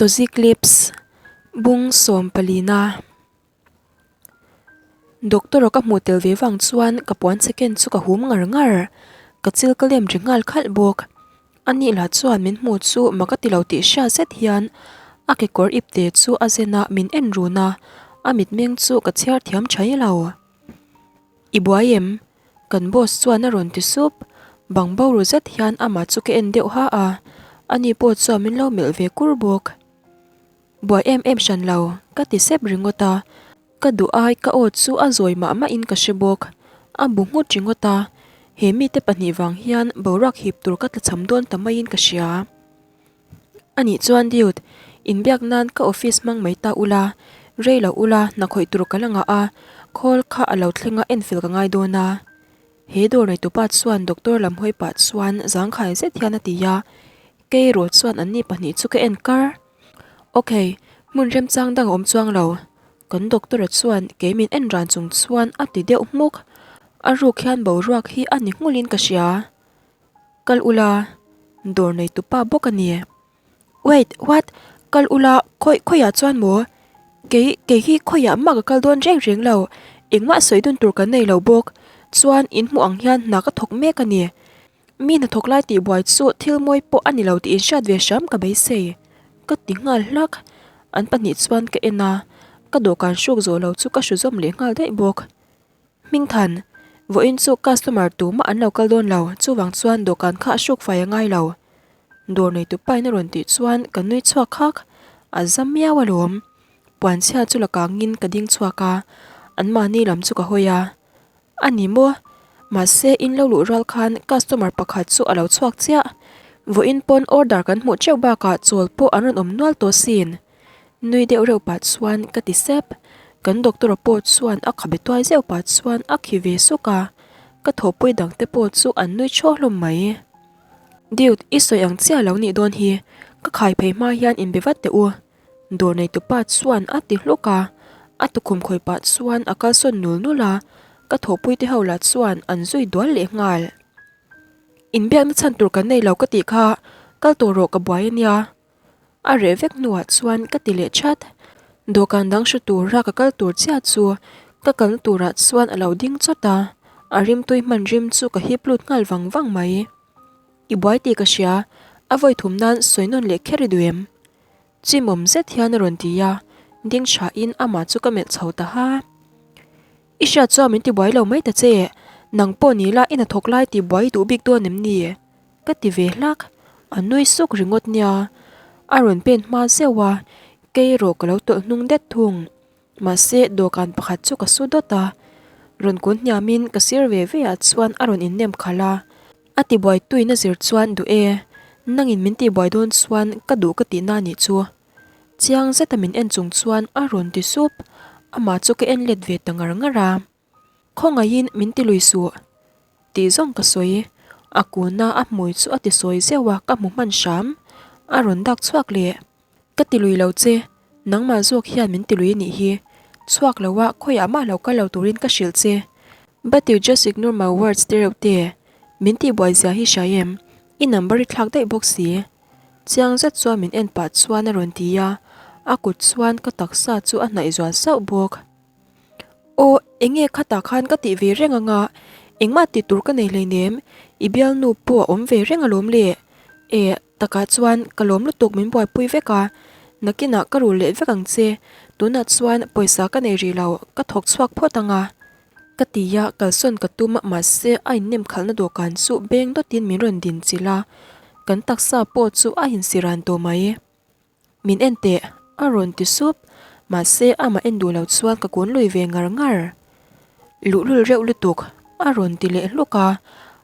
Tozi Clips, Bung sawmpalina. Doctor ka hmuh tel ve vang chuan ka puan second chu ka hum ngar ngar. Ka chil ka lem ri nghal khalh bawk. A nih lah chuan min hmuh chu mak a ti lo tih hria zet hian a kekawr ipte chu a zen a min en run a, a mitmeng chu ka chhiar thiam thai lo. I buai em? Kan boss chuan a rawn ti sup. Bang bo ru zet hian amah chu ka en deuh ha a, ani pawh chuan min lo melh ve kur bawk. Buai em em hran lo, ka ti sep ringawt a. Ka duh ai ka aw chu a zawi mah mah in ka hre bawk. A bu nghut ringawt a, he mite pahnih vang hian boruak hip tur ka tlachham dawn ta maiin ka hria. Anih chuan dude, inbiak nan ka office hmang mai ta ula, rei lo ula hna khawih tur ka la ngah a, call kha a lo thleng a enfil ka ngai dawn a. He dawr neitupa chuan doctor lam hawi pah chuan zangkhai zet hian a ti a, kei erawh chuan anni pahnih chu ka en kar. Ok, hmun remchang dang a awm chuang lo, kan doctor-a chuan kei min en ran chung chuan a ti deuh hmuk. A ruk hian boruak hi a ni nghulhin ka hria. Kal ula, dawr nei tupa bawk a ni. Wait, what? Kal ula, khawi khawiah chuan maw? Kei, kei hi khawiah mah ka kal dawn reng reng lo. Engmah sawi dun tur kan nei lo bawk. Chuan in hmuh ang hian hna ka thawk mek a ni. Mi hnathawk lai tih buai chu thil mawi pawh a ni lo tih inhriat ve hram ka beisei. Ka ti nghal hlak. An pahnih chuan ka en a, ka dawhkan hruk zawh lo chu ka hru zawm leh nghal daih bawk. Hmingthan, Vawiin chu customer tumah an lo kal dawn lo, chuvang chuan dawhkan kha a hruk fai a ngai lo. Dawr neitu pain a rawn tih chuan ka nui chhuak khak, a zam miau alawm. Puanchhia chu la kangin ka ding chhuak a, anmahni lam chu ka hawi a. A ni maw? Mahse in lo luh rual khan customer pakhat chu a lo chhuak chiah. Vawiin pawn order kan hmuh teuh bakah chawl pawh an rawn awm nual tawh sin. Nui deuh reuh pah chuan ka ti sep. Kan doctor-a pawh chuan a khabe tuai zeuh pah chuan a khi ve suk a, ka thawhpui dang te pawh chu an nui thaw hlawm mai. Dude, i sawi ang chiah lo nih dawn hi, ka khai phei hma hian inbe vat teh u. Dawr neitupa chuan a ti hluk a, a tukhum khawi pah chuan a kalsawn nul nul a, ka thawhpui te ho lah chuan an zui dual leh nghal. Inbiakna chhan tur kan nei lo ka tih kha, kal tawh rawh ka buai a nia. A reh vek hnuah chuan ka ti leh chat. Dawhkan dang hre tura ka kal tur chiah chu ka kalna turah chuan a lo ding chawt a, a rimtui hman rim chu ka hip lut nghal vang vang mai. I buai tih ka hria, a vawi thum nan sawi nawn leh kher i duh em? Chimawm zet hian a rawn ti a, ding thain amah chu ka melh chho ta ha. I hriat chuan min tibuai lo mai ta che, nang pawh ni la i hnathawk lai tibuai i duh bik dawn em ni? Ka ti ve hlak, a nui suk ringawt nia. A rawn pen hma zeuh a, kei erawh ka lo tawlh hnung det thung. Mahse dawhkan pakhat chu ka su dawt a, rawn kun hniamin ka sir ve ve ah chuan a rawn innem khalh a. A tibuai tuin a zir chuan duh e, nangin min tibuai dawn chuan ka duh ka tihna a nih chu. Chiang zeta min en chung chuan a rawn ti sup, amah chu ka en let ve ta ngar ngar a. Khawngaihin min ti lui suh tih zawng ka sawi, a kuna a hmui chu a ti sawi zeuh a ka hmu hman hram, a rawn dak chhuak leh. Ka ti lui lo che, nangmah zawk hian min ti lui anih hi, chhuak lo a khawiah mah lo kal lo turin ka hrilh che. But you just ignore my words te reuh te, min tihbuai zia hi hria em, i number i thlak daih bawk si. Chiang zet chuan min en pah chuan a rawn ti a, a kut chuan ka taksa chu a hnaih zual sauh bawk. Aw, enge khatah khan ka tih ve reng anga, engmah tih tur ka nei hleinem, i bialnu pawh a awm ve reng alawm le. E, takah chuan ka lawm lutuk min buaipui vek a, nakinah ka rul leh vek ang che, tunah chuan pawisa ka nei rih lo, ka thawk chhuak phawt anga. Ka ti a, kalsawn ka tum a, mahse a innem khalhna dawhkan chu beng dawtin min rawn din chilh a, kan taksa pawh chu a insiran tawh mai. Min en teh, a rawn ti sup, mahse amah en duh lo chuan ka kun lui ve ngar ngar. Luhlul reuh lutuk, a rawn ti leh hluk a,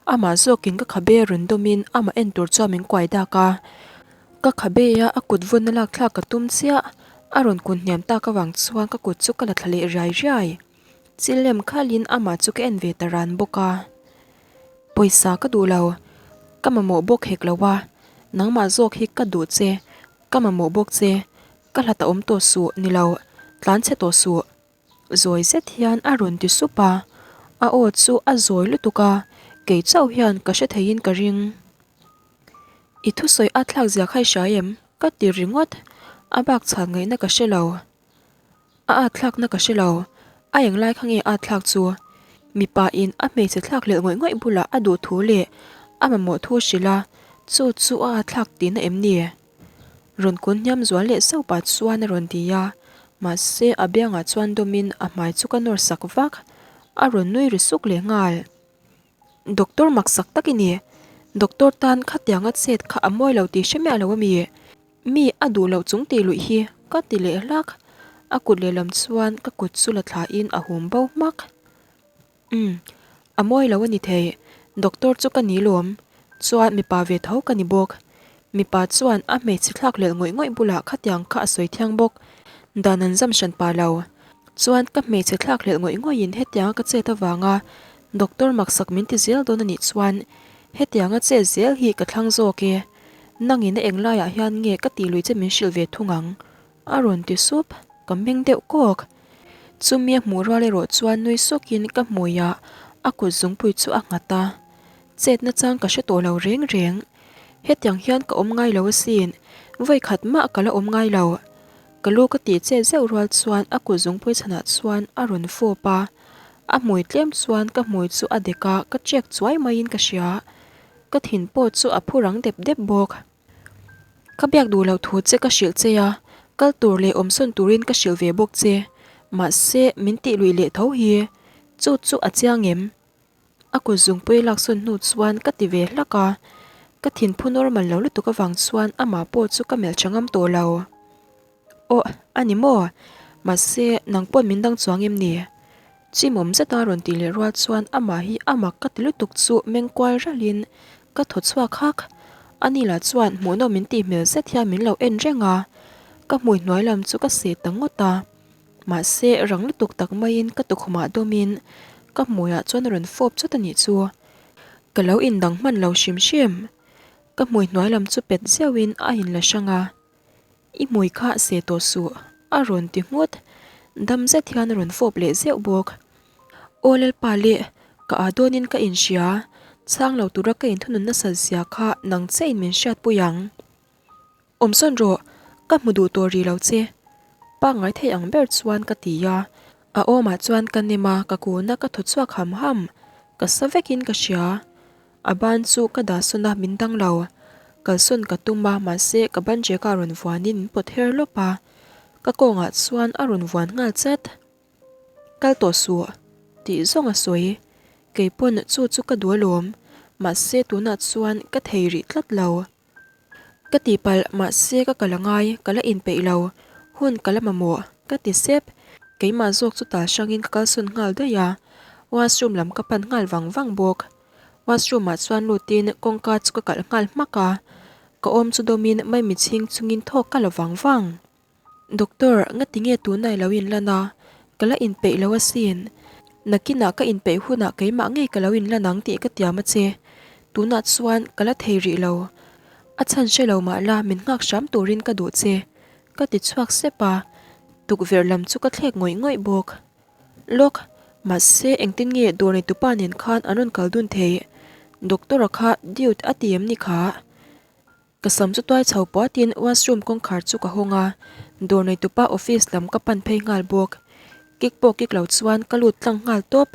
amah zawkin ka khabe rawn dawmin amah en tur chuan min kuai dak a. Ka khabe a a kut vawn a lak thlak ka tum chiah, a rawn kun hniam tak avang chuan ka kut chu ka la thla leh riai riai. Chil lem khalin amah chu ka en ve ta ran bawk a. Pawisa ka duh lo, ka mamawh bawk hek lo a, nangmah zawk hi ka duh che, ka mamawh bawk che, ka hlat a awm tawh suh ni lo, tlan chhe tawh suh. Zawi zet hian a rawn ti sup a, a aw chu a zawi lutuk a, kei chauh hian ka hre theiin ka ring. I thusawi a thlak zia kha i hria em? Ka ti ringawt. A bak chhan ngaihna ka hre lo. A at thlakna ka hre lo. A englai kha nge at thlak chu? Mipa in a hmeichhe thlak leh ngawih ngawih bulah a duh thu leh a mamawh thu hrilh a, chu chu a at thlak tihna em ni? Rawn kun hniam zual leh sauh pah chuan a rawn ti a, mahse a biangah chuan dawmin a hmai chu ka nawr sak vak. A rawn nui ri suk leh nghal. Doctor maksak tak i ni. Doctor tan khatianga chet kha a mawi lo tih hre miah lo a mi? Mi a duh loh chung tih luih hi ka ti leh hlak. A kut lehlam chuan ka kut chu la thlain a hum bo hmak. Umm, a mawi lo a ni thei. Doctor chu ka ni lawm. Chuan mipa ve tho ka ni bawk. Mipa chuan a hmeichhe thlak leh ngawih ngawih bulah khatiang kha a sawi thiang bawk. Dan an zam hran pa lo. Chuan ka hmeichhe thlak leh ngawih ngawihin hetianga ka chet avanga doctor maksak min ti zel dawn a nih chuan hetianga chet zel hi ka thlang zawk e. Nangin a englaiah hian nge ka tih lui che min hrilh ve thung ang? A rawn ti sup. Ka meng deuh kawk. Chumi a hmuh rual erawh chuan nui sawkin ka hmuiah a kut zungpui chu a nghat a. Chet nachang ka hre tawh lo reng reng. Hetiang hian ka awm ngai lo asin, vawi khat mah ka la awm ngai lo. Ka lu ka tih chet zeuh rual chuan a kut zungpui chhanah chuan a rawn fawp a, a hmui tlem chuan ka hmui chu a dek a, ka chek chuai maiin ka hria. Ka thin pawh chu a phu rang dep dep bawk. Ka biak duh loh thu che ka hrilh che a, kal tur leh awmsawn turin ka hrilh ve bawk che. Mahse, min tih luih leh tho hi. Chu chu a chiang em? A kut zungpui laksawn hnu chuan ka ti ve hlak a, ka thinphu normal lo lutuk avang chuan amah pawh chu ka melh tha ngam tawh lo. Aw, a ni maw? Mahse, nang pawn min dang chuang em ni? Chimawm zeta rawn tih leh rual chuan amah hi a mak ka ti lutuk chu meng kual ralhin ka thaw chhuak hak. Ani lah chuan hmuhnawm min tih hmel zet hian min lo en reng a, ka hmui hnuai lam chu ka seh ta ngawt a. Mahse, rang lutuk tak maiin ka tukhumah dawmin ka hmuiah chuan a rawn fawp chawt a nih chu. Ka lo indang hman lo hrim hrim. Ka hmui hnuai lam chu pet zeuhin a inla hrang a. I hmui kha seh tawh suh, a rawn ti nghut. Dam zet hian a rawn fawp leh zeuh bawk. Aw Lalpa le, ka â dawnin ka inhria. Chhang lo tura ka inthunun nasat zia kha nang chiahin min hriatpui ang. Awmsawn rawh, ka hmu duh tawh rih lo che. Pangngai thei ang ber chuan ka ti a, a awmah chuan ka nem a, ka kun a, ka thaw chhuak ham ham. Ka sa vekin ka hria. A ban chu ka dah sawn a, min dang lo. Kalsawn ka tum a, mahse ka ban jeka rawn vuanin min pawt her lawp a, ka kawngah chuan a rawn vuan nghal chat. Kal tawh suh, tih zawng a sawi. Kei pawn chu chu ka duh alawm, mahse tunah chuan ka thei rih tlat lo. Ka tihpalh, mahse ka kal angai, ka la inpeih lo, hun ka la mamawh, ka ti sep. Keimah zawk chu tal hrangin ka kalsawn nghal daih a, washroom lam ka pan nghal vang vang bawk. Washroom ah chuan lutin kawngka chu ka kalh nghal hmak a, ka awm chu dawmin maimichhing chungin thawk ka la vang vang. Doctor, ngati nge tunah i lo inlan a? Ka la inpeih lo asin. Nakinah ka inpeih hunah keimah ngei ka lo inlan ang tih ka tiam a che. Tunah chuan ka la thei rih lo. A chhan hre lo mah la min nghak hram turin ka duh che. Ka ti chhuak sep a, tukverh lam chu ka thlek ngawih ngawih bawk. Lawk, mahse engtin nge dawr neitupa nen khan an rawn kal dun thei? Doctor-a kha dude a ti em ni kha? Ka sam chu tuai chho puatin washroom kawngkhar chu ka hawng a, dawr neitupa office lam ka pan phei nghal bawk. Kik pawh kik lo chuan ka lut tlang nghal tawp.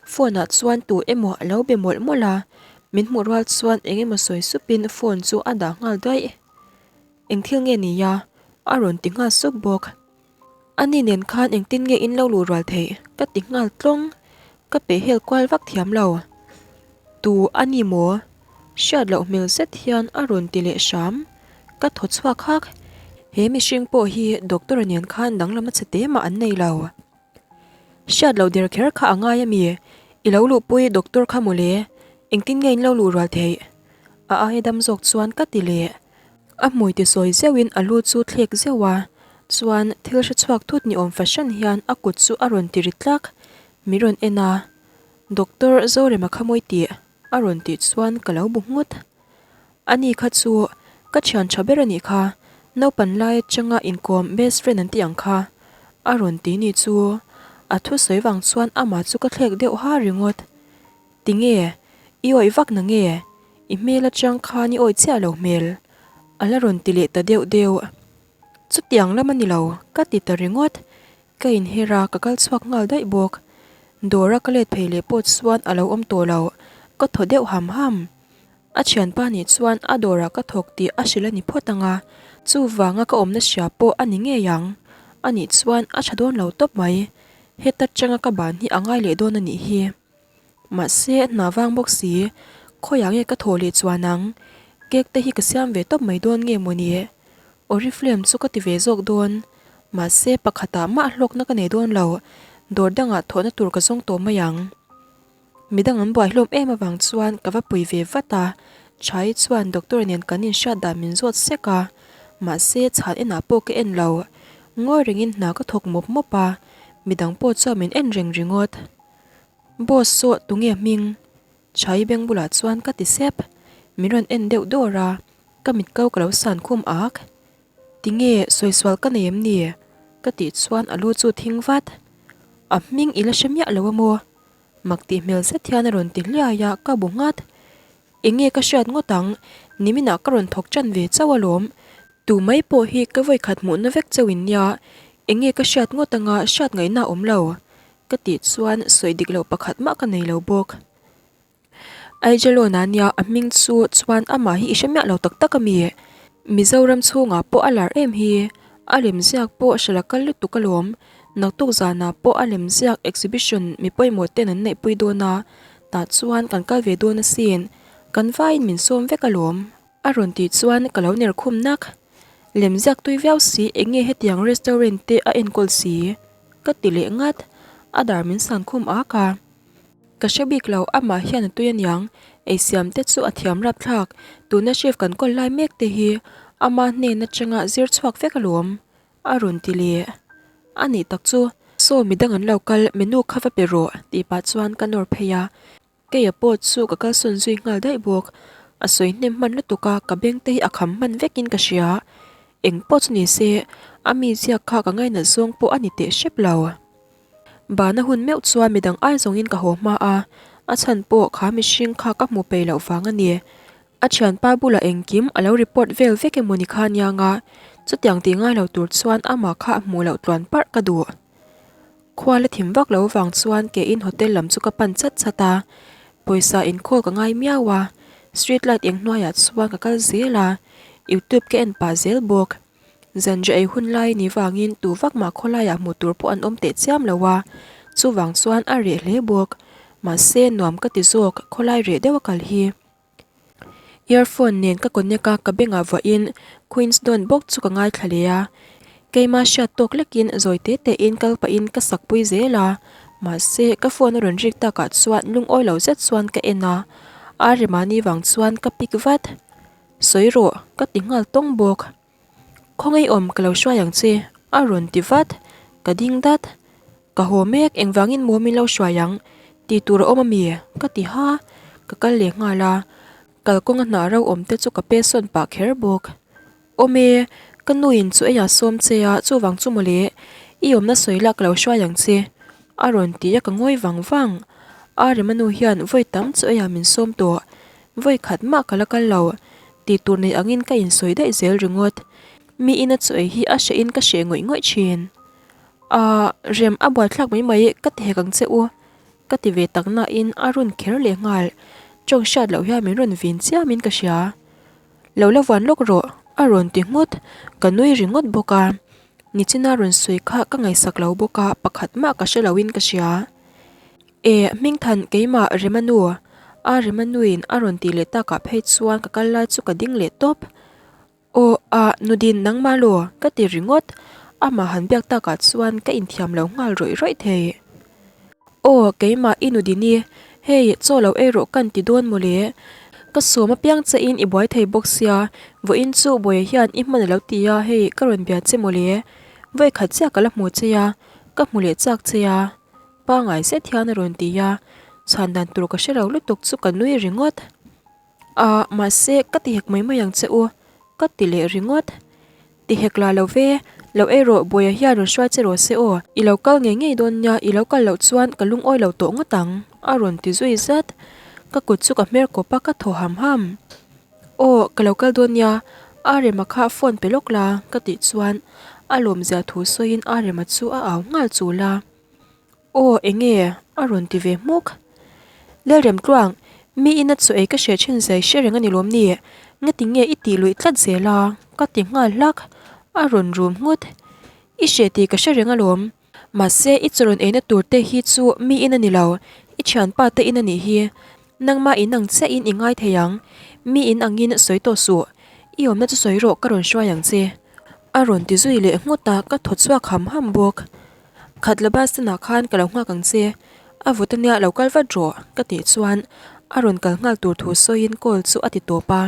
Phone ah chuan tu emaw a lo be mawlh mawlh a, min hmuh rual chuan eng emaw sawi supin phone chu a dah nghal daih. Eng thil nge ni a? A rawn ti nghal sup bawk. Ani nen khan engtin nge in lo luh rual theih? Ka ti nghal tlawng. Ka peh hel kual vak thiam lo. Tu a ni maw? Hriat loh hmel zet hian a rawn ti leh hram. Ka thaw chhuak hak. He mihring pawh hi doctor nen khan danglam a che te mah an nei lo. Hriat loh der kher kha a ngai a mi? I lo luhpui doctor kha mawle. Engtin nge in lo luh rual theih? A aia dam zawk chuan ka ti leh. A hmui ti sawi zeuhin a lu chu thlek zeuh a, chuan thil hre chhuak thut ni awm fahran hian a kut chu a rawn ti ri tlak. Min rawn en a, Doctor Zorema kha mawi tih a rawn tih chuan ka lo bu nghut. Ani kha chu ka thian tha ber a nih kha, naupan lai atanga inkawm best friend an tih ang kha a rawn ti ni chu a thusawi vang chuan amah chu ka thlek deuh ha ringawt. Tinge? I awih vak na nge? I hmel atang khan i awih chiah lo hmel. A la rawn ti leh ta deuh deuh. Chutiang lam a ni lo, ka ti ta ringawt. Ka inher a, ka kal chhuak nghal daih bawk. Dawr a ka let phei leh pawh chuan a lo awm tawh lo, ka thaw deuh ham ham. A thianpa nih chuan a dawrah ka thawk tih a hrilh a ni phawt ang a, chuvanga ka awmna hria pawh a ni ngei ang. A nih chuan a tha dawn lo tawp mai, heta tanga ka ban hi a ngai leh dawn a nih hi. Mahse hna vang bawk si, khawiah nge ka thawh leh chuan ang? Cake te hi ka siam ve tawp mai dawn nge mawni? Oriflame chu ka ti ve zawk dawn. Mahse pakhatah mah hlawkna ka nei dawn lo, dawr dangah thawhna tur ka zawng tawh mai ang. Midang an buai hlawm em avang chuan ka va pui ve vat a, Chhai chuan doctor nen kan inhriat dan min zawt sek a, mahse chhan enah pawh ka en lo. Ngawi rengin hna ka thawk mawp mawp a, midang pawh chuan min en reng ringawt. Boss saw tunge hming? Chhai beng bulah chuan ka ti sep. Min rawn en deuh dawr a, ka mit ko ka lo san khum ak. Tinge sawisual ka nei em ni? Ka tih chuan a lu chu thing vat. A hming i la hre miah lo a maw? Mak tih hmel zet hian a rawn ti hliai a, ka bu nghat. Enge ka hriat ngawt ang, niminah ka rawn thawk ṭan ve chauh alawm. Tu mai pawh hi ka vawikhat hmuhna vek chauh in nia, enge ka hriat ngawt anga hriat ngaihna a awm lo. Ka tih chuan sawi dik loh pakhat mah ka nei lo bawk. Aijalona nia a hming chu chuan amah hi i hre miah lo tak tak a mi? Mizoram chhungah pawh a lar em hi, a lemziak pawh hrilh a kal lutuk alawm. Naktuk zanah pawh a lemziak exhibition mi pawimawh ten an neihpui dawn a, tah chuan kan kal ve dawn asin, kan vaiin min sawm vek alawm. A rawn tih chuan ka lo ner khum nak. Lemziak tui viau si eng nge hetiang restaurant te a enkawl si? Ka ti leh ngat, a dar min san khum ak a. Ka hre bik lo, amah hian a tui aniang, eisiam te chu a thiam rapthlak, tuna chef kan kawl lai mek te hi ama hnen atanga zir chhuak vek alawm, a rawn ti leh. A nih tak chu, saw midang an lo kal, menu kha va pe rawh, tih pah chuan ka nawr phei a. Keia pawh chu ka kalsawn zui nghal daih bawk, a sawi hnem hman lutuk a, ka beng te hi a kham hman vekin ka hria. Eng pawh chu ni se, a mi ziak kha ka ngainat zawng pawh a ni teh hrep lo. Bana hun meuh chuan midang ai zawngin ka haw hma a, a chhan pawh kha mihring kha ka hmu peih loh vang a ni. A thianpa bulah engkim a lo report vel vek emaw ni kha aniang a, chutiang tih ngai lo tur chuan amah kha a hmuh loh tluan parh ka duh. Khua la thim vak lo vang chuan kein hotel lam chu ka pan chat chat a, pawisa inkhawl ka ngai miau a, street light eng hnuaiah chuan ka kal zel a, youtube ka en pah zel bawk. Zanriah ei hun lai ni vangin tu vak mah khawlaiah hmuh tur pawh an awm teh chiam lo a, chuvang chuan a reh hle bawk. Mahse nuam ka ti zawk, khawlai reh deuh a kal hi. Earphone nen ka connect a, ka bengah vuahin Queens Dawn bawk chu ka ngaithla leh a. Keima hriat tawk lekin zawi te tein kal pahin ka sakpui zel a, mahse ka phone a rawn rik takah chuan lungawi lo zet chuan ka en a, a remani vang chuan ka pick vat. Sawi rawh, ka ti nghal tawng bawk. Khawngaih awm ka lo hruai ang che, a rawn ti vat. Ka ding dat. Ka haw mek, engvangin maw min lo hruai ang? Tih tur a awm ami? Ka ti ha. Ka kal leh nghal a, kalkawnga hnah ro awm te chu ka pe sawn pah kher bawk. Awm e, ka nuin chu eiah sawm che a, chuvang chu mawle, i awmna sawi lah ka lo hruai ang che, a rawn ti a ka ngawi vang vang. A Remanu hian vawi tam chu eiah min sawm tawh, Vawi khat mah ka la kal lo, tih tur nei angin ka insawi daih zel ringawt. Mi ina chu ei hi a hreh in ka hreh ngawih ngawih thin. Ahh, rem a buaithlak mai mai ka ti hek ang che u, ka ti ve tak nain a rawn kher leh nghal. Tawng hriat loh hian min rawn vin chiam in ka hria. Lo la vuan lawk rawh, a rawn ti nghut, ka nui ringawt bawk a. Nichina rawn sawi kha ka ngaihsak lo bawk a, pakhat mah ka hre loin ka hria. E, Hmingthan keimah Remanu, a Remanuin a rawn tih leh takah phei chuan ka kal lai chu ka ding leh tawp. Aw, a, Nudin nangmah law, ka ti ringawt. Amah han biak takah chuan ka inthiam lo nghal rawih rawih thei. Aw, keimah i Nudini, hei, chaw lo ei rawh kan ti dawn mawle. Ka sawm apiang chein i buai thei bawk sia, vawiin chu Bawiha hian i hman a lo ti a, hei, ka rawn bia che mawle. Vawikhat chiah ka la hmu che a, ka hmu leh chak che a. Pangai zet hian a rawn ti a, chhan dan tur ka hre lo lutuk chu ka nui ringawt. Ah, mahse ka ti hek mai mai ang che u, ka ti leh ringawt. Ti hek la lo ve, lo ei rawh Bawiha hian rawn hruai che rawh se aw, i lo kal ngei ngei dawn nia, i lo kal loh chuan ka lungawi lo tawh ngawt ang, a rawn ti zui zat. Ka kut chu ka hmer kawp a, ka thaw ham ham. Aw, ka lo kal dawn nia. Arema kha phone pe lawk la ka tih chuan a lawmzia thu sawiin Arema chu a au nghal chul a. Aw enge a rawn ti ve hmuk. Lalremtluang, mi ina chaw ei ka hreh thin zai hre reng a ni lawm ni? Ngati nge i tih luih tlat zel a? Ka ti nghal hlak. A rawn rum nghut. I hreh tih ka hre reng alawm. Mahse i chaw rawn eina tur te hi chu mi in a ni lo, i thianpa te in a nih hi. Nangmah in ang chiah in i ngai thei ang. Mi in angin sawi tawh suh. I awmna chu sawi rawh ka rawn hruai ang che. A rawn ti zui leh nghut a, ka thaw chhuak ham ham bawk. Khat la bus stand ah khan ka lo nghak ang che. A vut ania lo kal vat rawh ka tih chuan a rawn kal nghal tur thu sawiin call chu a ti tawp a.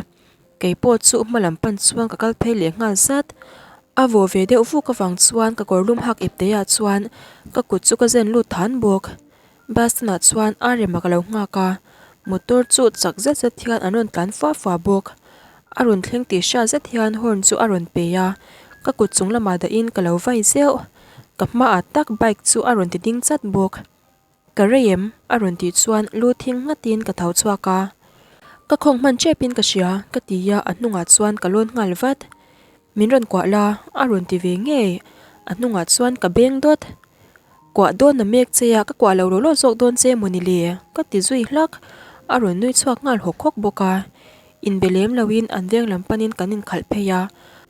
Kei pawh chu hma lam pan chuan ka kal phei leh nghal zat. A vaw ve deuh vuk avang chuan ka kawr lum hak ip te ah chuan ka kut chu ka zen lut than bawk. Bus stand ah chuan a rem a ka lo nghak a, motor chu chak zet zet hian an rawn tlan fua fua bawk. A rawn thleng tih hriat zet hian horn chu a rawn pe a, ka kut chung lamah dahin ka lo vai zeuh. Ka hmaah tak bike chu a rawn ti ding chat bawk. Ka rei em? a rawn tih chuan lu thing nghatin ka tho chhuak a. Ka khawng hman tepin ka hria ka ti a, a hnungah chuan ka lawn nghal vat. Min rawn kuah la, a rawn ti ve ngei. A hnungah chuan ka beng dawt. Kuah dawn a mek che a, ka kuah lo rawh lawt zawk dawn che maw ni le? ka ti zui hlak. A rawn nui chhuak nghal hawk hawk bawk a. Inbe lem loin an veng lam panin kan inkhalh phei a,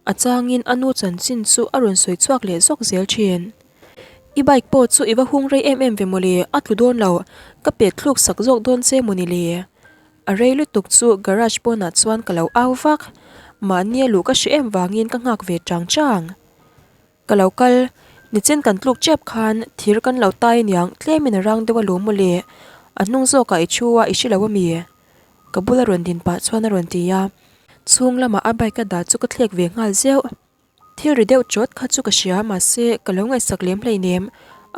a changin a nu chanchin chu a rawn sawi chhuak leh zawk zel thin. I bike pawh chu i va hung rei em em ve mawle, a tlu dawn lo, ka pet thluk sak zawk dawn che mawni le? A rei lutuk chu garage pawnah chuan ka lo au vak, mahni a luh ka hre em vangin ka nghak ve chang chang. Ka lo kal, nichin kan tluk tep khan thir kan lo tai aniang tlemin a rang deuh alawm mawle, a hnung zawkah i thu a i hre lo ami? Ka bula rawn din pah chuan a rawn ti a, chhung lamah a bike a dah chu ka thlek ve nghal zeuh. Thil ri deuh chawt kha chu ka hria mahse ka lo ngaihsak lem hleinem,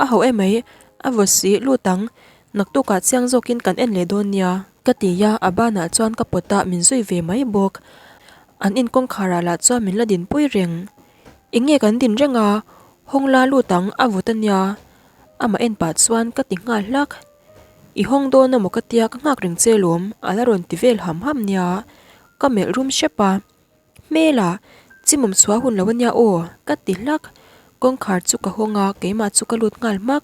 a ho emai, a vaw si lut ang, naktukah chiang zawkin kan en leh dawn nia ka ti a, a banah chuan ka pawt a min zui ve mai bawk. An in kawngkharah lah chuan min la dinpui reng. Eng nge kan din reng a, hawng la lut ang a vut ania, amah en pah chuan ka ti nghal hlak. I hawng dawn amaw ka tia ka nghak reng che lawm a la rawn ti vel ham ham nia, ka melh rum hrep a. Hmela, chimawm chhuah hun lo ania aw, ka ti hlak. Kawngkhar chu ka hawng a, keimah chu ka lut nghal hmak.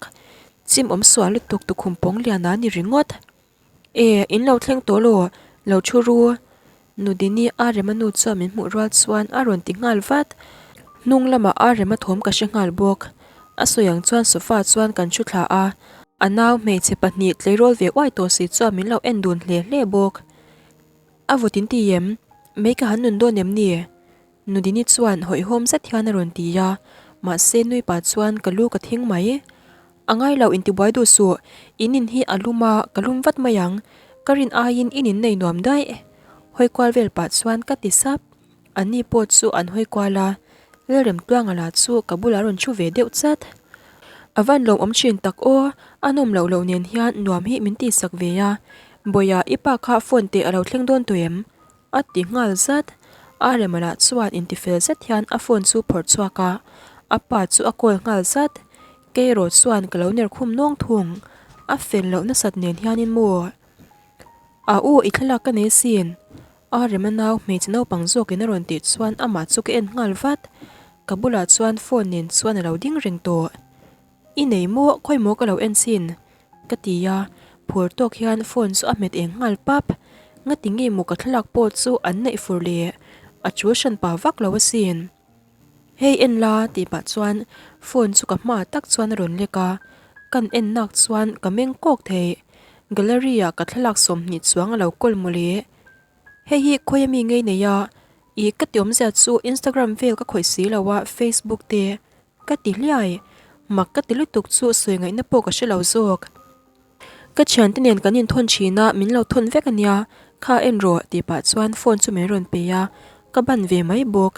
Chimawm sual lutuk tukhum pawng lian a ni ringawt. E, in lo thleng tawh law, lo thu ru. Nudini a rema nu chuan min hmuh rual chuan a rawn ti nghal vat. Hnung lamah a rema thawm ka hre nghal bawk. A sawi ang chuan sofa chuan kan thu thla a. A nau hmeichhe pahnih tleirawl ve uai tawh si chuan min lo en dun hle hle bawk. A vawt in ti em? Mei ka han nun dawn em ni? Nudini chuan hawihhawm zet hian a rawn ti a, mahse nui pah chuan ka lu ka thing mai. A ngai lo intibuai duh suh, in in hi a lum a, ka lum vat mai ang, ka rin aiin in in nei nuam daih. Hawi kual vel pah chuan ka ti sap. Anni pawh chu an hawi kual a, Lalremtluanga lah chu ka bulah a rawn thu ve deuh chat. A van lawmawm thin tak aw, a nawm loh loh nen hian nuam hi min tihsak ve a, Bawiha i pa kha phone teh a lo thleng dawn tawh em? A ti nghal zat. A rema lah chuan intifel zet hian a phone chu phawrh chhuak a, a pa chu a call nghal zat. Kei erawh chuan ka lo ner khum nawng thung. A fel loh nasat nen hianin maw? A u i thlalak ka nei asin. A rema nau hmeichhe naupang zawkin a rawn tih chuan amah chu ka en nghal vat. Ka bulah chuan phone nen chuan a lo ding reng tawh. I nei maw khawi maw ka lo en chin? Ka ti a, phur tawk hian phone chu a hmet eng nghal pap. Ngati nge maw ka thlalak pawh chu an neih fur le? A chul hran pa vak lo asin. Hei en la tih pah chuan phone chu ka hma tak chuan a rawn lek a, kan en nak chuan ka meng kawk thei. Gallery ah ka thlalak 20 chuang a lo kawl mawle. Hei hi khawi ami ngei nei a, ih ka ti awmzia chu Instagram vel ka khawih si lo a, Facebook te. Ka ti hliai, mak ka ti lutuk chu sawi ngaihna pawh ka hre lo zawk. Ka thiante nen kan inthawn thin a, min lo thawn vek ania, kha en rawh tih pah chuan phone chu min rawn pe a, ka ban ve mai bawk.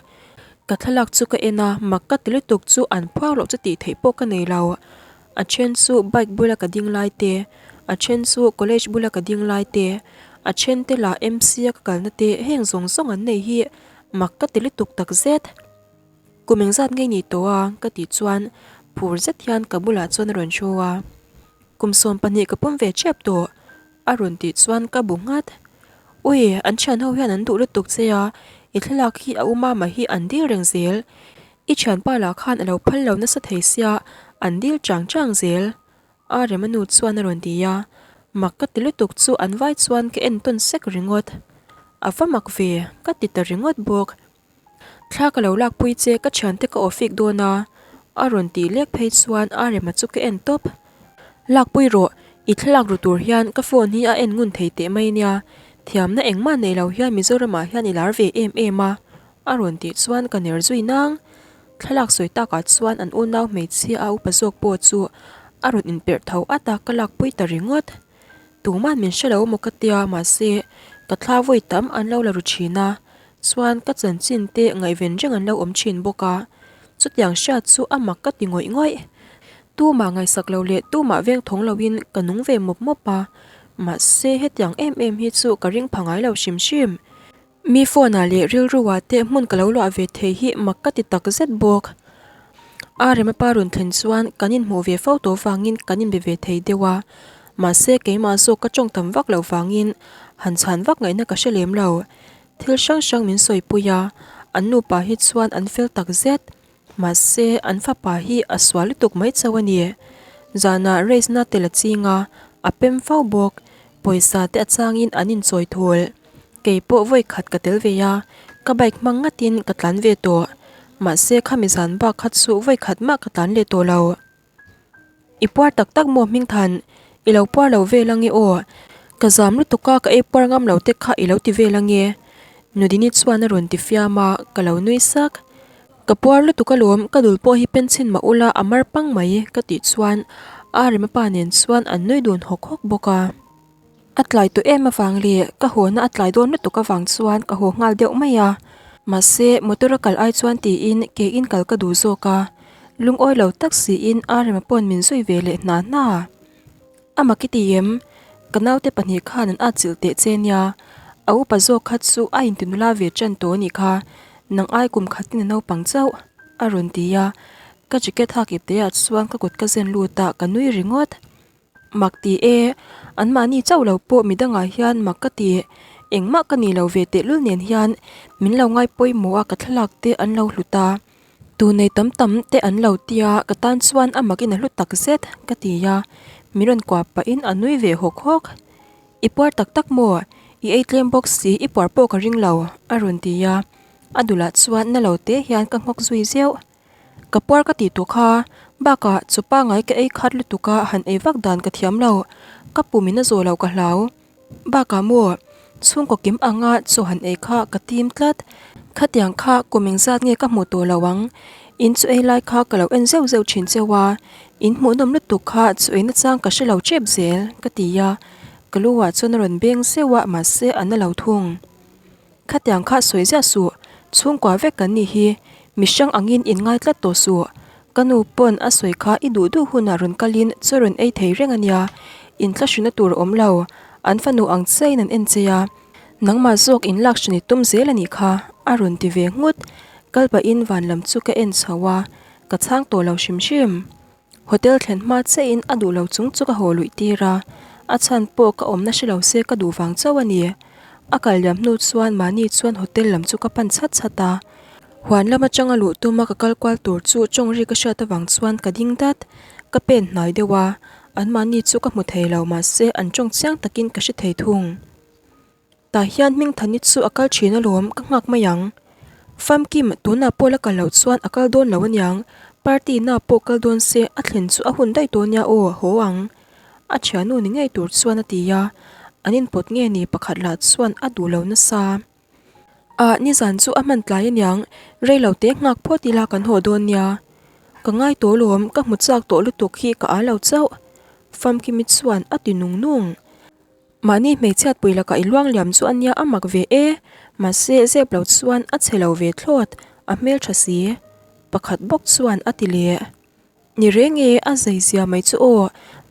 Ka thlalak chu ka en a, mak ka ti lutuk chu an phuak loh chu tih theih pawh ka nei lo. A then chu bike bula ka ding lai te, a then chu college bula ka ding lai te, a then te lah MC a ka kalna te heng zawng zawng an nei hi mak ka ti lutuk takzet. Kum engzat ngei ni tawh a? ka tih chuan phur zet hian ka bulah chuan a rawn thu a. Kum 12 ka pawm ve tep tawh a rawn tih chuan ka bu nghat. Ui, an thian ho hian an duh lutuk che a, I thlalak hi a u mama hi an dil reng zel. I thianpa lah khan a lo phal lo nasa thei sia, an dil chang chang zel. A Rema nu chuan a rawn ti a, mak ka ti lutuk chu an vai chuan ka en tawn sek ringawt. A va mak ve, ka ti ta ringawt bawk. Thla ka lo lakpui che ka thiante ka awfik dawn a, a rawn tih lek phei chuan a Rema chu ka en tawp. Lakpui rawh, i thlalak ru tur hian ka phone hi a en ngun thei teh mai nia, thiamna engmah nei lo hian Mizoramah hian i lar ve em em a, a rawn tih chuan ka ner zui nang. Thlalak sawi takah chuan an unau hmeichhia a upa zawk pawh chu a rawn inperh tho at a, ka lakpui ta ringawt. Tuman min hre lo maw ka tia mahse ka thla vawi tam an lo la ru thin a, chuan ka chanchin te ngaihven reng an lo awm thin bawk a, chutiang hriat chu a mak ka ti ngawih ngawih. Tumah ngaihsak lo leh tumah veng thawng loin ka nung ve mawp mawp a, mahse hetiang em em hi chu ka ring pha ngai lo hrim hrim. Mi phone ah leh rilru ah te hmun ka lo luah ve thei hi mak ka ti tak zet bawk. A rema pa rawn thlen chuan kan inhmuh ve fo tawh vangin kan inbe ve thei deuh a, mahse keimah zawk ka tawng tam vak loh vangin han chhan vak ngaihna ka hre lem lo. Thil hrang hrang min sawipui a, an nupa hi chuan an fel tak zet. Mahse, an fapa hi a sual lutuk mai chauh a ni. Zanah race na tel a ching a, a pem fo bawk. Pawisa te a changin an inchawi thul. Kei pawh vawi khat ka tel ve a, ka bike hmang ngatin ka tlan ve tawh. Mahse, khami zan bak kha chu vawi khat mah ka tlan leh tawh lo. I puar tak tak maw Hmingthan? I lo puar lo vel ange aw. Ka zam lutuk a, ka ei puar ngam lo te kha i lo ti vel ange. Nudini chuan a rawn ti fiam a, ka lo nui sak. Ka puar lutuk alawm, ka dul pawh hi pen chhin mah ula a mar pang mai ka tih chuan a Rema pa nen chuan an nui dun hawk hawk bawk a. A tlai tawh em avang leh ka hawna a tlai dawn lutuk avang chuan ka haw nghal deuh mai a. Mahse, motor a kal ai chuan tiin ke in kal ka duh zawk a, lungawi lo tak siin Arema pawn min zui ve leh hna hna. A mak i ti em? Ka naute pahnih khan an atchilh teh che nia, a upa zawk kha chu a intinula ve ṭan tawh a nih kha, nang ai kum khatin a naupang chauh, a rawn ti a, ka jacket hak ip teh ah chuan ka kut ka zen lut a, ka nui ringawt. Mak ti e, anmahni chauh lo pawh midangah hian mak ka ti, engmah ka nih lo ve tehlul nen hian min lo ngai pawimawh a ka thlalak te an lo hlut a, tu nei tam tam te an lo tia ka tan chuan a makin a hlu tak zet ka ti a, min rawn kuah pahin a nui ve hawk hawk. I puar tak tak maw? I ei tlem bawk si, i puar pawh ka ring lo a rawn ti a, a dulah chuan na lo te hian ka nghawk zui zeuh. Ka puar ka tih tawh kha, bakah chaw pangai ka ei khat lutuk a han ei vak dan ka thiam lo, ka pum in a zawh loh ka hlau. Bakah maw, chhungkaw kim anga chaw han ei kha ka tim tlat, khatiang kha kum engzat nge ka hmuh tawh lo ang, in chaw ei lai kha ka lo en zeuh zeuh thin cheu a, in hmuhnawm lutuk kha chaw ei nachang ka hre lo tep zel ka ti a, ka lu ah chuan a rawn beng zeuh a mahse a na lo thung. Khatiang kha sawi ziah suh, chhungkua vek kan nih hi, mihrang angin in ngai tlat tawh suh. Ka nu pawn a sawi kha i duh duh hunah rawn kalin chaw rawn ei thei reng a nia, in thlahrina tur a awm lo, an fanu ang chiahin an en che a, nangmah zawk in lak hran i tum zel a nih kha, a rawn ti ve nghut. Kal pahin van lam chu ka en chho a, ka chhang tawh lo hrim hrim. Hotel thlen hma chiahin a duh lo chung chu ka haw luih tir a, a chhan pawh ka awmna hre lo se ka duh vang chauh a ni. A kal liam hnu chuan mahni chuan hotel lam chu ka pan chhat chhat a, huan lam atanga luh tuma ka kal kual tur chu tawng ri ka hriat avang chuan ka ding dat. Ka pen hnai deuh a, anmahni chu ka hmu thei lo mahse an tawng chiang takin ka hre thei thung. Tah hian Hmingthani chu a kal thin alawm, ka nghak mai ang. Famkim, tunah pawh la kal loh chuan a kal dawn lo aniang, party na pawh kal dawn se a thlen chu a hun daih tawh nia aw, haw ang. A thiannu ni ngei tur chuan a ti a, an inpawt nge ni pakhat lah chuan a duh lo nasa. Ah, nizan chu a hman tlai aniang, rei lo te nghak phawt ila kan haw dawn nia. Ka ngai tawh alawm, ka hmu chak tawh lutuk hi ka â lo chauh. Famkimi chuan a ti nung nung. Mahni hmeichhiat pui lakah i luang liam chu a nia a mak ve e, mahse zep lo chuan a chhe lo ve thlawt, a hmeltha si. Pakhat bawk chuan a ti leh. Ni reng e, a zei zia mai chu aw,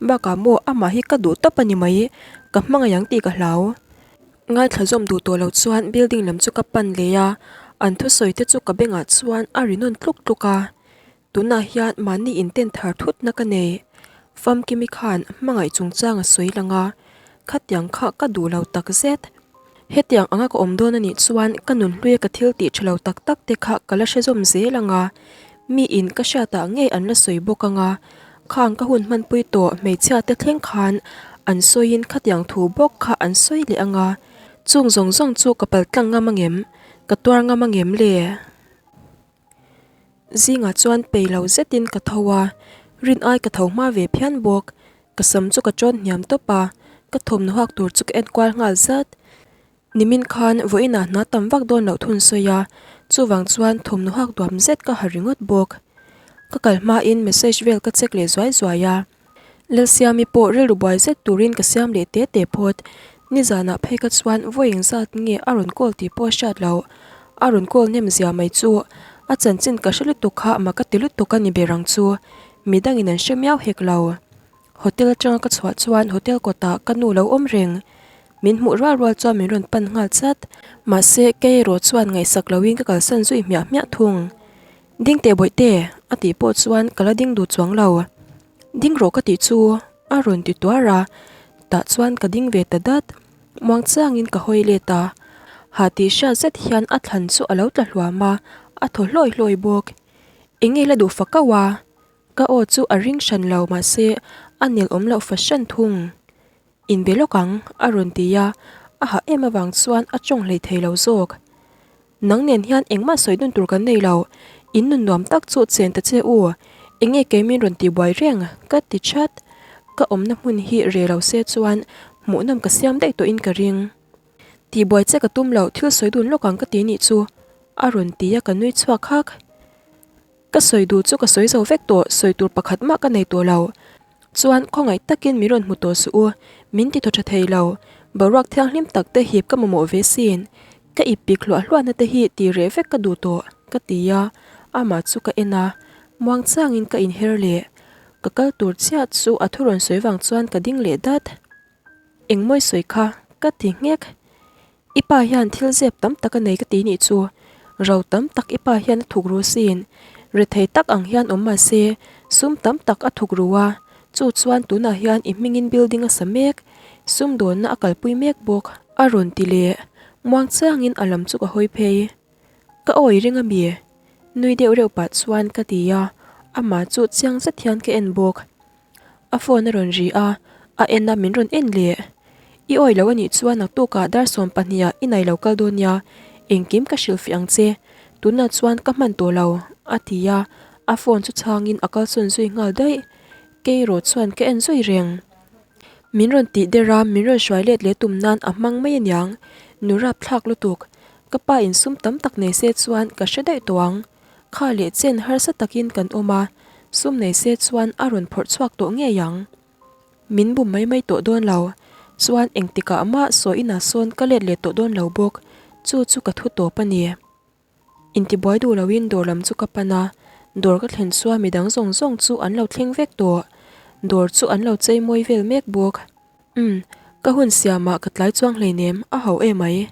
bakah maw amah hi ka duh tawp a ni mai, ka hmangaih ang tih ka hlau. Ngaithla zawm duh tawh lo chuan building lam chu ka pan leh a, an thusawi te chu ka bengah chuan a ri nawn tluk tluk a. Tunah hian mahni inten thar thutna ka nei. Famkimi khan hmangaih chungchang a sawi lang a, khatiang kha ka duh lo tak zet. Hetiang anga ka awm dawn anih chuan ka nunhluia ka thil tih tha lo tak tak te kha ka la hre zawm zel ang a, mi in ka hriatah ngei an la sawi bawk ang a, khang ka hun hmanpui tawh hmeichhia te thleng khan an sawiin khatiang thu bawk kha an sawi leh ang a, chung zawng zawng chu ka paltlang ngam angem, ka tuar ngam angem le? Zingah chuan pei lo zetin ka tho a, rin ai ka tho hma ve phian bawk. Ka sam chu ka tawn hniam tawp a, ka thawmhnaw hak tur chu ka en kual nghal zat. Nimin khan vawiinah hna tam vak dawn loh thun sawi a, chuvang chuan thawmhnaw hak duam zet ka ha ringawt bawk. Ka kal hmain message vel ka check leh zuai zuai a. Lalsiami pawh rilru buai zet turin ka siam leh te te phawt. Nizanah phei ka chuan vawi engzat nge a rawn call tih pawh a hriat loh. A rawn call hnem zia mai chu a chanchin ka hre lutuk kha mah ka ti lutuk a ni ber ang chu. Midangin an hre miau hek lo. Hotel atanga ka chhuah chuan hotel kawtah ka nu lo awm reng. Min hmuh rual rual chuan min rawn pan nghal chat. Mahse kei erawh chuan ngaihsak loin ka kalsan zui hmiah hmiah thung. Ding teh bawihte, a tih pawh chuan ka la ding duh chuang lo. Ding rawh ka tih chu a rawn ti tuar a, tah chuan ka ding ve ta dat. Muang chiangin ka hawi let a, ha tih hriat zet hian a thlan chu a lo tla hluam a, a thaw hlawi hlawi bawk. Eng nge la duh fa kau a? Ka aw chu a ring hran lo mahse a nel awm loh fahran thung. Inbe lawk ang, a rawn ti a, a hah em avang chuan a tawng hlei thei lo zawk. Nang nen hian engmah sawi dun tur kan nei lo, in nun nuam tak chu chen ta che u, enge kei min rawn tihbuai reng? ka ti chat. Ka awmna hmun hi re lo se chuan hmuhnawm ka siam daih tawhin ka ring. Tihbuai che ka tum lo, thil sawi dun lawk ang ka ti nih chu, a rawn ti a ka nui chhuak hak. Ka sawi duh chu ka sawi zo vek tawh, sawi tur pakhat mah ka nei tawh lo. Chuan khawngaih takin min rawn hmu tawh suh u, min ti thaw tha thei lo. Boruak thianghlim tak te hip ka mamawh ve sin. Ka ip pik hluah hluahna te hi ti reh vek ka duh tawh, ka ti a, amah chu ka en a, muang changin ka inher leh. Ka kal tur chiah chu a thu rawn sawi vang chuan ka ding leh dat. Engmawi sawi kha, ka ti nghek. I pa hian thil zep tam tak a nei ka ti nih chu. Ro tam tak i pa hian a thuk ru sin. Rethei tak ang hian awm mah se, sum tam tak a thuk ru a. Chu chuan tunah hian i hmingin building a sa mek. Sum dawnna a kalpui mek bawk. A rawn ti leh. Muang chiangin a lam chu ka hawi phei. Ka awi ring a mi? Nui deuh reuh pah chuan ka ti a, amah chu chiang zet hian ka en bawk. A phone a rawn ri a, a en a min rawn en leh. I awi lo anih chuan naktukah dar 12 ah i nai lo kal dawn nia, engkim ka hrilhfiah ang che, tunah chuan ka hman tawh lo, a ti a, a phone chu chhangin a kalsawn zui nghal daih. Kei erawh chuan ka en zui reng. Min rawn tih der a, min rawn hruai let leh tum nan a hmang mai aniang, nu rapthlak lutuk. Ka pa insum tam tak nei se chuan ka hre daih tawh ang. Kha leh chen harsa takin kan awm a, sum nei se chuan a rawn phawrh chhuak tawh ngei ang. Min bum mai mai tawh dawn lo, chuan engtikah mah sawi inah sawn ka let leh tawh dawn lo bawk, chu chu ka thu tawp a ni. Intibuai duh loin dawr lam chu ka pan a, dawr ka thlen chuan midang zawng zawng chu an lo thleng vek tawh, dawr chu an lo chei mawi vel mek bawk. Umm, ka hun siamah ka tlai chuang hleinem, a ho emai.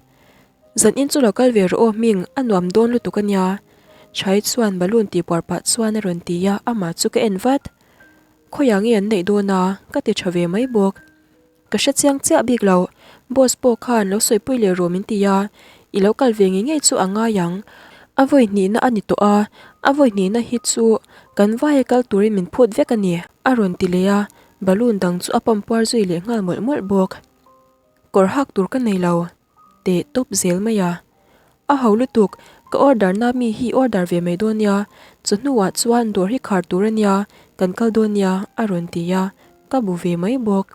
Zan in chu lo kal ve rawh aw hming a nuam dawn lutuk a nia. Chhai chuan balloon tih puar pah chuan a rawn ti a, amah chu ka en vat. Khawiah nge an neih dawn a? Ka ti tha ve mai bawk. Ka hre chiang chiah bik lo, boss pawh khan lo sawipui leh rawh min ti a, i lo kal ve ngei ngei chu a ngai ang. A vawi hnihna a ni tawh a, a vawi hnihna hi chu kan vaia kal turin min phut vek a ni, a rawn ti leh a, balloon dang chu a pump puar zui leh nghal mawlh mawlh bawk. Kawr hak tur ka nei lo. Teh tawp zel mai a. A ho lutuk, ka order na mi hi order ve mai dawn nia, chawhnuah chuan dawr hi khar tur a nia, kan kal dawn nia a rawn ti a, ka bu ve mai bawk.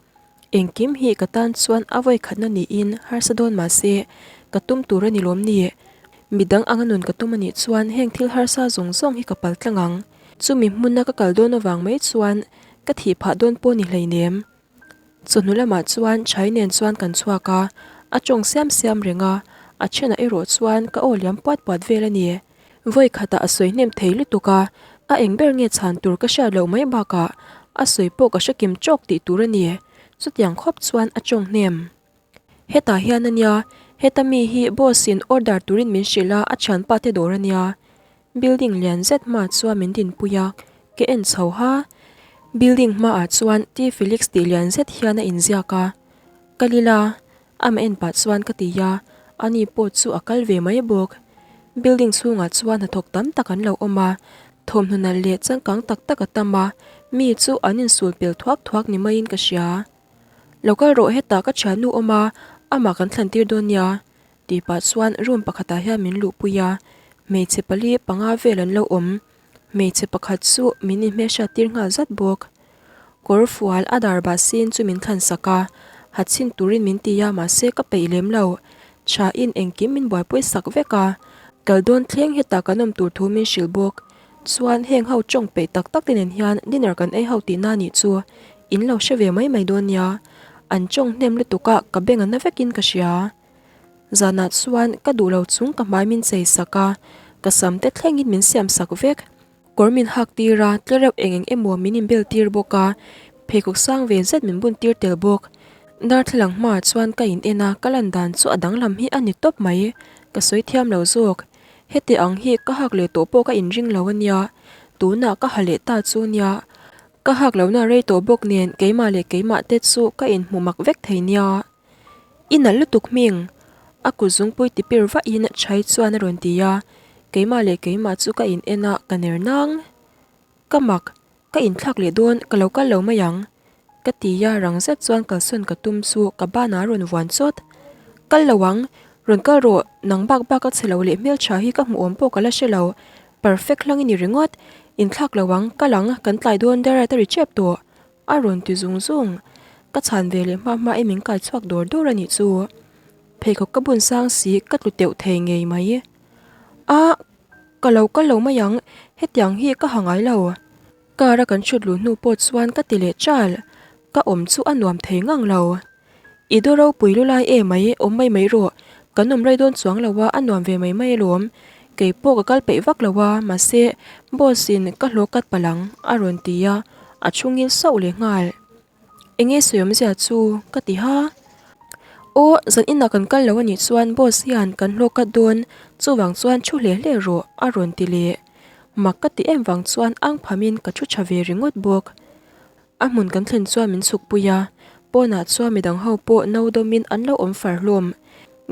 Engkim hi ka tan chuan a vawi khatna niin harsa dawn mah se, ka tum tur a ni lawm ni. Midang anga nun ka tum a nih chuan heng thil harsa zawng zawng hi ka pal tlang ang. Chumi hmuna ka kal dawn avang mai chuan ka thih phah dawn pawh ni hleinem. Chawhnu lamah chuan Chhai nen chuan kan chhuak a, a tawng siam siam reng a, a thenah erawh chuan ka aw liam puat puat vel a ni. Vawi khatah a sawi hnem thei lutuk a, a eng ber nge chhan tur ka hriat loh mai bakah a sawi pawh ka hre kim tawk tih tur a ni. Chutiang khawp chuan a tawng hnem. Hetah hian a nia, heta mi hi boss in order turin min hrilh a, a thianpa te dawr a nia. Building lian zet hma chuan min dinpui a, ka en chho ha. Building hmaah chuan T Felix tih lian zet hian a inziak a. Ka lila, amah en pah chuan ka ti a. Ani pawh chu a kal ve mai bawk. Building chhungah chuan hnathawk tam tak an lo awm a, thawmhnaw nalh leh changkang tak tak a tam a, mi chu an insul pel thuak thuak ni maiin ka hria. Lo kal rawh hetah ka thiannu awm a, amah kan thlan tir dawn nia tih pah chuan room pakhatah hian min luhpui a, hmeichhe pali panga vel an lo awm. Hmeichhe pakhat chu min inhmelhriat tir nghal zat bawk. Kawr fual a dar bah sin chu min thlan sak a, ha chhin turin min ti a mahse ka peih lem lo. Tha in engkim min buaipui sak vek a, kal dawn thleng hetah kan awm tur thu min hrilh bawk. Chuan heng ho tawng peih tak tak te nen hian dinner kan ei ho tihna nih chu in lo hre ve mai mai dawn nia. An tawng hnem lutuk a ka beng a na vekin ka hria. Zanah chuan ka duh lo chung ka hmai min chei sak a, ka sam te thlengin min siam sak vek. Kawr min hak tir a, tle reuh eng eng emaw min inbel tir bawk a, pheikhawk sang ve zet min bun tir tel bawk. Darthlalang hmaah chuan ka in en a, ka lan dan chu a danglam hi a ni tawp mai, ka sawi thiam lo zawk. Heti ang hi ka hak leh tawh pawh ka inring lo a nia, tunah ka ha leh ta chu nia. Ka hak lohna rei tawh bawk nen keimah leh keimah te chu ka inhmu mak vek thei nia. I nalh lutuk hming! A kut zungpui ti pir vahin Chhai chuan a rawn ti a, keimah leh keimah chu ka in en a, ka ner nang. Ka mak, ka inthlak leh dawn, ka lo kal lo mai ang. Ka ti a, rang zet chuan kalsawn ka tum chu ka banah a rawn vuan chawt. Kal lo ang, rawn kal rawh, nang bak bak a chhe lo leh hmeltha hi ka hmuh awm pawh ka la hre lo, perfect hlang i ni ringawt, inthlak lo ang, kal ang, kan tlai dawn Darriat a ri tep tawh. A rawn ti zung zung. Ka chhan ve leh hma hma i min kai chhuak dawr dawr a nih chu. Pheikhawk ka bun sang si ka tlu teuh thei ngei mai. A, ka lo kal lo mai ang, hetiang hi ka ha ngai lo. Car a kan chhut luh hnu pawh chuan ka ti leh chal. Ka awm chu a nuam thei ngang lo. I daw ropui lu lai em mai, awm mai mai rawh. Kan awm rei dawn chuang lo a, a nuam ve mai mai alawm. Kei pawh ka kal peih vak lo a, mahse boss in ka hlawh kat palh ang, a rawn ti a, a thu ngil sauh leh nghal. Enge sawi awmzia chu? ka ti ha. Aw, zan inah kan kal lo anih chuan boss hian kan hlawh kat dawn, chuvang chuan thu hle hle rawh, a rawn ti leh. Mak ka ti em vang chuan ang phamin ka thu tha ve ringawt bawk. A hmun kan thlen chuan min chhuk pui a, pawnah chuan midang ho pawh no dawmin an lo awm far hlawm.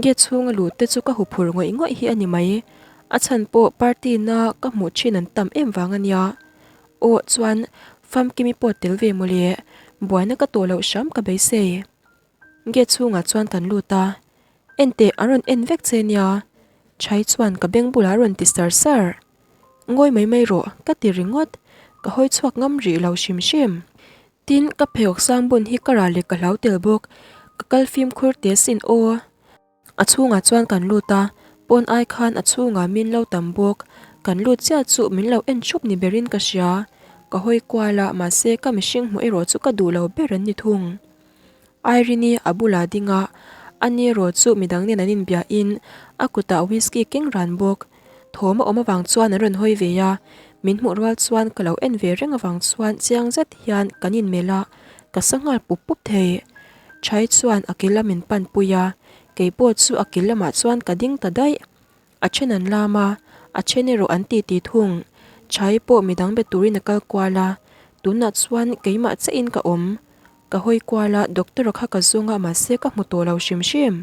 Gate chhunga lut te chu ka hu phur ngawih ngawih hi a ni mai. A chhan pawh party na ka hmuh thin an tam em vang a nia. Aw chuan Famkimi pawh tel ve mawle, buaina ka tawh loh hram ka beisei. Gate chhungah chuan kan lut a, Enteh an rawn en vek che nia, Chhai chuan ka beng bulah a rawn ti sar sar. Ngawi mai mai rawh, ka ti ringawt. Ka hawi chhuak ngam rih lo hrim hrim. Tin, ka pheiawk sang bun hi ka ral leh ka hlau tel bawk. Ka kal fimkhur teh sin aw. A chhungah chuan kan lut a, pawn ai khan a chhungah min lo tam bawk. Kan lut chiah chu min lo en thup ni berin ka hria. Ka hawi kual a, mahse ka mihring hmuh erawh chu ka duh lo ber an ni thung. Irene-i a bulah ding a, ani erawh chu midang nen an inbiahin a kutah whisky keng ran bawk. Thawm a awm avang chuan an rawn hawi ve a, min hmuh rual chuan ka lo en ve reng avang chuan chiang zet hian kan inmelh a, ka sa nghal pup pup thei. Chhai chuan a kil a min pan pui a, keipawh chu a kil lamah chuan ka ding ta daih. A then an lam a, a then erawh an titi thung. Chhai pawh midang be turin a kal kual a, tunah chuan keimah chiahin ka awm. Ka hawi kual a, doctor-a kha ka zawng a mahse ka hmu tawh lo hrim hrim.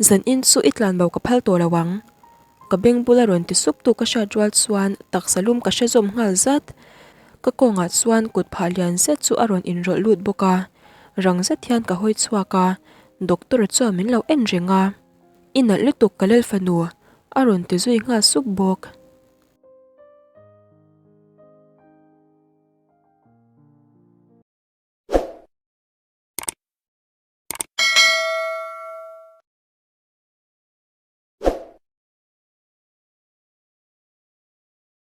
Zan in chu i tlan bo ka phal tawh lo ang. Ka beng bula rawn ti sup tu ka hriat rual chuan taksa lum ka hre zawm nghal zat. Ka kawngah chuan kut phah lian zet chu a rawn inrawlh lut bawk a, rang zet hian ka hawi chhuak a, doctor-a chuan min lo en reng a. I nalh lutuk ka lel fanu, a rawn ti zui nghal sup bawk.